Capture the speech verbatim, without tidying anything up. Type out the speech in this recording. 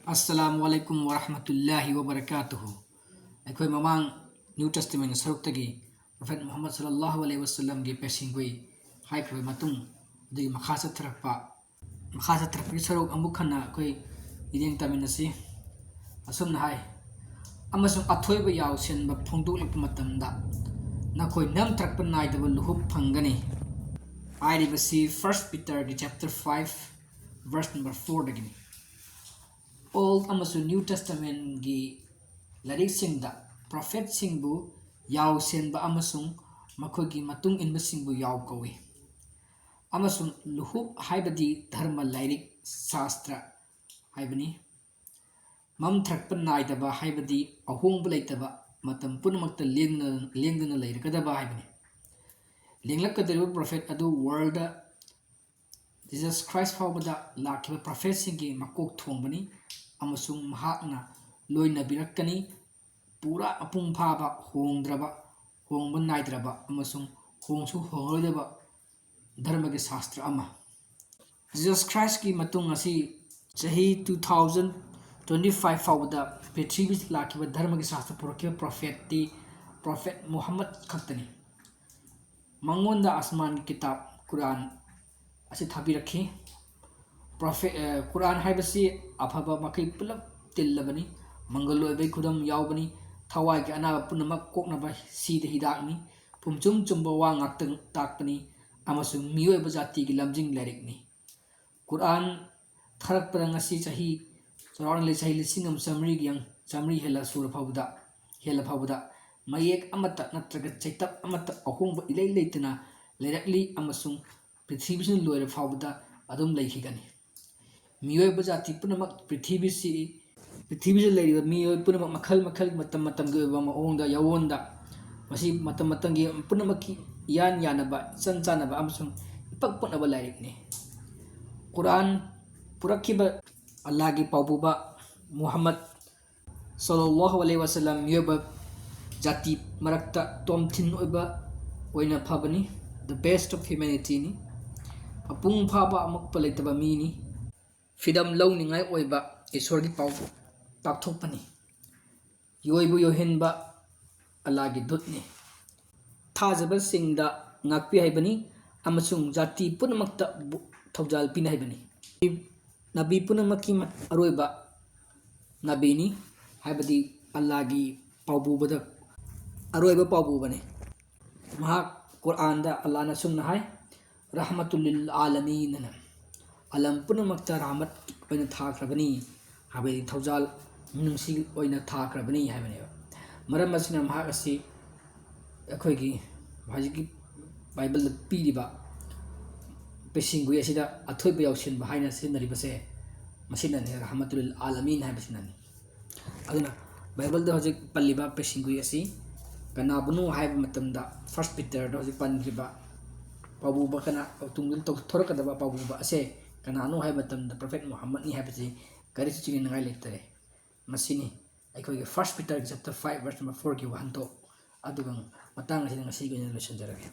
Assalamu alaikum wa rahmatullahi wa barakatuhu. ꯑꯩꯈꯣꯏ ꯃꯃꯥꯡ New Testament ꯁꯔꯨꯛꯇꯒꯤ Prophet Muhammad sallallahu alaihi wasallamꯒꯤ ꯄꯦꯁꯤꯡꯒꯨꯏ ꯍꯥꯏꯈ꯭ꯔꯕ ꯃꯇꯨꯡ, ꯑꯗꯨꯒꯤ ꯃꯈꯥ ꯆꯠꯊꯔꯛꯄ, ꯃꯈꯥ ꯆꯠꯊꯔꯛꯄꯒꯤ ꯁꯔꯨꯛ ꯑꯃꯨꯛ ꯍꯟꯅ ꯑꯩꯈꯣꯏ ꯃꯤꯠꯌꯦꯡ ꯇꯥꯃꯤꯟꯅꯁꯤ꯫ ꯑꯁꯨꯝꯅ ꯍꯥꯏ, "ꯑꯃꯁꯨꯡ ꯑꯊꯣꯏꯕ ꯌꯥꯎꯁꯦꯟꯕ ꯐꯣꯡꯗꯣꯛꯂꯛꯄ ꯃꯇꯝꯗ ꯅꯈꯣꯏ ꯅꯝꯊꯔꯛꯄ ꯅꯥꯏꯗꯕ ꯂꯨꯍꯨꯞ ꯐꯪꯒꯅꯤ" ꯍꯥꯏꯔꯤꯕꯁꯤ First Peterꯒꯤ chapter five verse number fourꯗꯒꯤꯅꯤ꯫ Old ꯑꯃꯁꯨꯡ New Testamentꯒꯤ ꯂꯥꯏꯔꯤꯛꯁꯤꯡꯗ prophetꯁꯤꯡꯕꯨ ꯌꯥꯎꯁꯦꯟꯕ ꯑꯃꯁꯨꯡ ꯃꯈꯣꯏꯒꯤ ꯃꯇꯨꯡ ꯏꯟꯕꯁꯤꯡꯕꯨ ꯌꯥꯎ ꯀꯧꯏ꯫ ꯑꯃꯁꯨꯡ ꯂꯨꯍꯨꯞ ꯍꯥꯏꯕꯗꯤ ꯙꯔꯃ ꯂꯥꯏꯔꯤꯛ, ꯁꯥꯁꯇ꯭ꯔ ꯍꯥꯏꯕꯅꯤ꯫ ꯃꯝꯊꯔꯛꯄ ꯅꯥꯏꯗꯕ ꯍꯥꯏꯕꯗꯤ ꯑꯍꯣꯡꯕ ꯂꯩꯇꯕ, ꯃꯇꯝ ꯄꯨꯝꯅꯃꯛꯇ ꯂꯦꯡꯗꯅ, ꯂꯦꯡꯗꯅ ꯂꯩꯔꯒꯗꯕ ꯍꯥꯏꯕꯅꯤ꯫ ꯂꯦꯡꯂꯛꯀꯗꯧꯔꯤꯕ prophet ꯑꯗꯨ worldꯗ Jesus Christ ꯐꯥꯎꯕꯗ ꯂꯥꯛꯈꯤꯕ prophetꯁꯤꯡꯒꯤ ꯃꯀꯣꯛ ꯊꯣꯡꯕꯅꯤ ꯑꯃꯁꯨꯡ ꯃꯍꯥꯛꯅ ꯂꯣꯏꯅꯕꯤꯔꯛꯀꯅꯤ꯫ ꯄꯨꯔꯥ ꯃꯄꯨꯡ ꯐꯥꯕ, ꯍꯣꯡꯗ꯭ꯔꯕ, ꯍꯣꯡꯕ ꯅꯥꯏꯗ꯭ꯔꯕ ꯑꯃꯁꯨꯡ ꯍꯣꯡꯁꯨ ꯍꯣꯡꯂꯣꯏꯗꯕ ꯙꯔꯃꯒꯤ ꯁꯥꯁꯇ꯭ꯔ ꯑꯃ꯫ Jesus Christꯀꯤ ꯃꯇꯨꯡ ꯑꯁꯤ ꯆꯍꯤ two thousand twenty five ꯐꯥꯎꯕꯗ ꯄ꯭ꯔꯤꯊꯤꯕꯤꯗ ꯂꯥꯛꯈꯤꯕ ꯙꯔꯃꯒꯤ ꯁꯥꯁꯇ꯭ꯔ ꯄꯨꯔꯛꯈꯤꯕ prophetꯇꯤ Prophet Muhammad ꯈꯛꯇꯅꯤ꯫ ꯃꯉꯣꯟꯗ ꯑꯁꯃꯥꯟꯒꯤ ꯀꯤꯇꯥꯕ ꯀꯨꯔꯥꯟ ꯑꯁꯤ ꯊꯥꯕꯤꯔꯛꯈꯤ꯫ Prophet, ꯑ, ꯀꯨꯔꯥꯟ ꯍꯥꯏꯕꯁꯤ ꯑꯐꯕ ꯃꯥꯏꯀꯩ ꯄꯨꯝꯅꯃꯛ ꯇꯤꯜꯂꯕꯅꯤ, ꯃꯪꯒꯜ ꯑꯣꯏꯕꯒꯤ ꯈꯨꯗꯝ ꯌꯥꯎꯕꯅꯤ, ꯊꯋꯥꯏꯒꯤ ꯑꯅꯥꯕ ꯄꯨꯝꯅꯃꯛ ꯀꯣꯛꯅꯕ ꯁꯤꯗ ꯍꯤꯗꯥꯛꯅꯤ, ꯄꯨꯝꯆꯨꯝ ꯆꯨꯝꯕ ꯋꯥ ꯉꯥꯛꯇ ꯇꯥꯛꯄꯅꯤ, ꯑꯃꯁꯨꯡ ꯃꯤꯑꯣꯏꯕ ꯖꯥꯇꯤꯒꯤ ꯂꯝꯖꯤꯡ ꯂꯥꯏꯔꯤꯛꯅꯤ꯫ ꯀꯨꯔꯥꯟ ꯊꯥꯔꯛꯄꯗ ꯉꯁꯤ ꯆꯍꯤ ꯆꯥꯎꯔꯥꯛꯅ ꯆꯍꯤ ꯂꯤꯁꯤꯡ ꯑꯃ ꯆꯥꯃꯔꯤꯒꯤ ꯌꯥꯡ-, ꯆꯥꯃꯔꯤ ꯍꯦꯜꯂ ꯁꯨꯔ ꯐꯥꯎꯕꯗ, ꯍꯦꯜꯂ ꯐꯥꯎꯕꯗ ꯃꯌꯦꯛ ꯑꯃꯠꯇ ꯅꯠꯇ꯭ꯔꯒ ꯆꯩꯇꯞ ꯑꯃꯠꯇ ꯑꯍꯣꯡꯕ ꯏꯂꯩ ꯂꯩꯇꯅ ꯂꯩꯔꯛꯂꯤ ꯑꯃꯁꯨꯡ ꯄ꯭ꯔꯤꯊꯤꯕꯤꯁꯤꯅ ꯂꯣꯏꯔ ꯐꯥꯎꯕꯗ ꯑꯗꯨꯝ ꯂꯩꯈꯤꯒꯅꯤ꯫ ꯃꯤꯑꯣꯏꯕ ꯖꯥꯇꯤ ꯄꯨꯝꯅꯃꯛ ꯄ꯭ꯔꯤꯊꯤꯕꯤꯁꯤ, ꯄ꯭ꯔꯤꯊꯤꯕꯤꯁꯤꯗ ꯂꯩꯔꯤꯕ ꯃꯤꯑꯣꯏ ꯄꯨꯝꯅꯃꯛ ꯃꯈꯜ ꯃꯈꯜꯒꯤ ꯃꯇꯝ ꯃꯇꯝꯒꯤ ꯑꯣꯏꯕ ꯃꯑꯣꯡꯗ, ꯌꯥꯑꯣꯟꯗ, ꯃꯁꯤ ꯃꯇꯝ ꯃꯇꯝꯒꯤ ꯄꯨꯝꯅꯃꯛꯀꯤ ꯏꯌꯥꯟ ꯌꯥꯅꯕ, ꯏꯆꯟ ꯆꯥꯟꯅꯕ ꯑꯃꯁꯨꯡ ꯏꯄꯛ ꯄꯛꯅꯕ ꯂꯥꯏꯔꯤꯛꯅꯤ꯫ ꯀꯨꯔꯥꯟ ꯄꯨꯔꯛꯈꯤꯕ ꯑꯜꯂꯥꯍꯒꯤ ꯄꯥꯎꯄꯨꯕ ꯃꯨꯍꯝꯃꯗ ꯁꯜꯂꯜꯂꯥꯍꯨ ꯑꯂꯩꯍꯤ ꯋꯥꯁꯜꯂꯝ ꯃꯤꯑꯣꯏꯕ ꯖꯥꯇꯤ ꯃꯔꯛꯇ ꯇꯣꯝꯊꯤꯟ ꯑꯣꯏꯕ ꯑꯣꯏꯅ ꯐꯕꯅꯤ, the best of humanityꯅꯤ꯫ ꯃꯄꯨꯡ ꯐꯥꯕ ꯑꯃꯣꯠꯄ ꯂꯩꯇꯕ ꯃꯤꯅꯤ꯫ ꯐꯤꯗꯝ ꯂꯧꯅꯤꯡꯉꯥꯏ ꯑꯣꯏꯕ ꯏꯁꯣꯔꯒꯤ ꯄꯥꯎ ꯄꯥꯛꯊꯣꯛꯄꯅꯤ꯫ ꯌꯣꯏꯕꯨ ꯌꯣꯏꯍꯟꯕ ꯑꯜꯂꯥꯒꯤ ꯗꯨꯠꯅꯤ꯫ ꯊꯥꯖꯕꯁꯤꯡꯗ ꯉꯥꯛꯄꯤ ꯍꯥꯏꯕꯅꯤ ꯑꯃꯁꯨꯡ ꯖꯥꯇꯤ ꯄꯨꯝꯅꯃꯛꯇ ꯊꯧꯖꯥꯜ ꯄꯤꯅ ꯍꯥꯏꯕꯅꯤ꯫ ꯅꯕꯤ ꯄꯨꯝꯅꯃꯛꯀꯤ ꯑꯔꯣꯏꯕ ꯅꯕꯤꯅꯤ, ꯍꯥꯏꯕꯗꯤ ꯑꯜꯂꯥꯒꯤ ꯄꯥꯎꯕꯨꯕꯗ ꯑꯔꯣꯏꯕ ꯄꯥꯎꯕꯨꯕꯅꯤ꯫ ꯃꯍꯥꯛ ꯀꯨꯔꯥꯟꯗ ꯑꯜꯂꯥꯅ ꯑꯁꯨꯝꯅ ꯍꯥꯏ, "ꯔꯍꯃꯇꯨꯜ ꯂꯤꯜ ꯑꯥꯂꯃꯤꯟ" ꯑꯅ, "ꯑꯂꯝ ꯄꯨꯝꯅꯃꯛꯇ ꯔꯍꯃꯠ ꯑꯣꯏꯅ ꯊꯥꯈ꯭ꯔꯕꯅꯤ", ꯍꯥꯏꯕꯗꯤ ꯊꯧꯖꯥꯜ ꯃꯤꯅꯨꯡꯁꯤ ꯑꯣꯏꯅ ꯊꯥꯈ꯭ꯔꯕꯅꯤ ꯍꯥꯏꯕꯅꯦꯕ꯫ ꯃꯔꯝ ꯑꯁꯤꯅ ꯃꯍꯥꯛ ꯑꯁꯤ ꯑꯩꯈꯣꯏꯒꯤ ꯍꯧꯖꯤꯛꯀꯤ ꯕꯥꯏꯕꯜꯗ ꯄꯤꯔꯤꯕ ꯄꯦꯁꯤꯡꯒꯨꯏ ꯑꯁꯤꯗ ꯑꯊꯣꯏꯕ ꯌꯥꯎꯁꯤꯟꯕ ꯍꯥꯏꯅ ꯁꯤꯖꯤꯟꯅꯔꯤꯕꯁꯦ ꯃꯁꯤꯅꯅꯤ, ꯔꯍꯃꯇꯨꯜ ꯂꯤꯜ ꯑꯥꯂꯃꯤꯟ ꯍꯥꯏꯕꯁꯤꯅꯅꯤ꯫ ꯑꯗꯨꯅ ꯕꯥꯏꯕꯜꯗ ꯍꯧꯖꯤꯛ ꯄꯜꯂꯤꯕ ꯄꯦꯁꯤꯡꯒꯨꯏ ꯑꯁꯤ ꯀꯅꯥꯕꯨꯅꯣ ꯍꯥꯏꯕ ꯃꯇꯝꯗ, ꯐꯥꯔꯁ ꯄꯤꯇꯔꯗ ꯍꯧꯖꯤꯛ ꯄꯟꯈ꯭ꯔꯤꯕ ꯄꯥꯎꯕꯨꯕ ꯀꯅꯥ, ꯇꯨꯡꯗ ꯇꯧ-, ꯊꯣꯔꯛꯀꯗꯕ ꯄꯥꯎꯕꯨꯕ ꯑꯁꯦ ꯀꯅꯥꯅꯣ ꯍꯥꯏꯕ ꯃꯇꯝꯗ, ꯄ꯭ꯔꯣꯐꯦꯠ ꯃꯨꯍꯝꯃꯗꯅꯤ ꯍꯥꯏꯕꯁꯤ ꯀꯔꯤꯁꯨ ꯆꯤꯡꯅꯅꯤꯡꯉꯥꯏ ꯂꯩꯇꯔꯦ꯫ ꯃꯁꯤꯅꯤ ꯑꯩꯈꯣꯏꯒꯤ ꯐꯥꯔꯁ ꯄꯤꯇꯔꯒꯤ ꯆꯦꯞꯇꯔ ꯐꯥꯏꯚ ꯚꯔꯁ ꯅꯝꯕꯔ ꯐꯣꯔꯒꯤ ꯋꯥꯍꯟꯊꯣꯛ꯫ ꯑꯗꯨꯒ ꯃꯇꯥꯡ ꯑꯁꯤꯗ ꯉꯁꯤꯒꯤ ꯑꯣꯏꯅ ꯂꯣꯏꯁꯤꯟꯖꯔꯒꯦ꯫